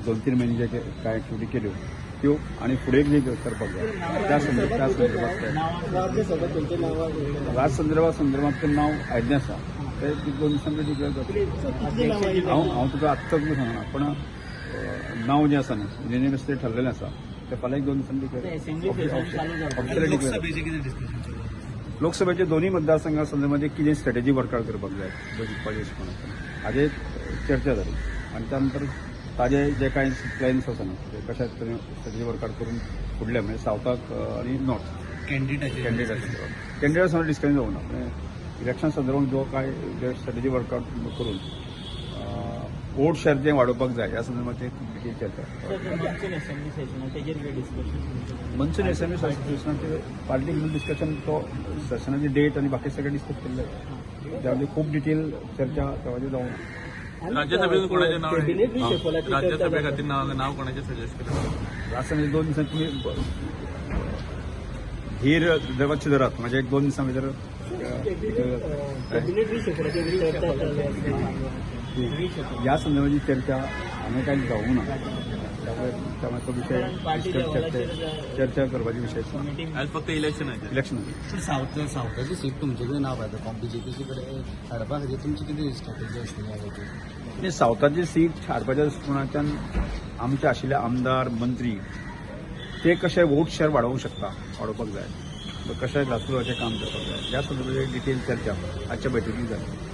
2-3 म्हयने जे कांय एक्टिविटी केल्यो त्यो आनी फुडें जे करपाक जाय त्या संदर्भात राज्यसभा तुमच्या नांवार राज संदर्भात तें नांव आयिल्लें आसा, ते 2 दिसांनी डिक्लेअर जातलें. कितली नांवां येयली? हांव हांव तुका आत्ताच तुका सांगना, पण नांव जें आसा न्ही, युनियनिमसली ठरलेलें आसा, ते फाल्यां 1-2 दिसांनी डिक्लेअर, ऑफिशियली डिक्लेअर. लोकसभेचे कितें डिस्कशन चालू आसा? लोकसभेचे दोन्ही मतदारसंघा संदर्भात कितें स्ट्रॅटेजी वर्कआउट करपाक जाय जिखपाची दृश्टीकोनांतल्यान हाजेर चर्चा जाली आनी त्यानंतर ताजे जे कांय प्लॅन्स आसा न्ही, ते कशा तरेन स्ट्रॅटेजी वर्कआउट करून फुडले, म्हणजे सावथाक आनी नॉर्थ. कॅन्डिडेटाचे? कॅन्डिडेट संदर्भात डिस्कशन जावना. म्हणजे इलेक्शन संदर्भात जो काय जे स्ट्रॅटेजी वर्कआउट करून वोट शेअर जे वाडोवपाक जाय, ह्या संदर्भात ते डिटेल चर्चा. मॉन्सून असेंब्ली सेशन, तेजेर कितें डिस्कशन? मॉन्सून असेंब्ली सेशनाचे पार्टी डिस्कशन, तो सेशनाची डेट आनी बाकी सगळें डिस्कस केल्लें आसा. त्यामध्ये खूप डिटेल चर्चा तेवाचेर जावना. राज्यसभेतून कोणाचें नाव? कॅबिनेट रिशफलाची चर्चा. राज्यसभे खातीर नाव नाव कोणाचें सजेस्ट केलें? राजस्थान 2 दिसांनी, तुमी धीर देवाचे धरात, म्हणजे 1-2 दिसां भितर. कॅबिनेट रिशफलाची चर्चा चालू आसा. ह्या संदर्भाची चर्चा हांवें कांय जावंक ना. त्यामुळे त्यामुळे तो विशय चर्चा चर्चा करपाची विशय. मिटींग. आज फक्त इलेक्शनाचेर. इलेक्शन. सावथाची सीट तुमचे कडेन ना पळय, बीजेपीचे कडेन हाडपा खातीर तुमची कितें स्ट्रॅटेजी आसतली ह्या खातीर? आनी सावथाची सीट हाडपाच्या दृश्टिकोनाच्यान आमचे आशिल्ले आमदार, मंत्री ते कशे वोट शेअर वाडोवंक शकता, वाडोवपाक जाय, कशें ग्रासरुटाचें काम करपाक जाय, ह्या संदर्भात डिटेल चर्चा आजच्या बैठकीत जाली.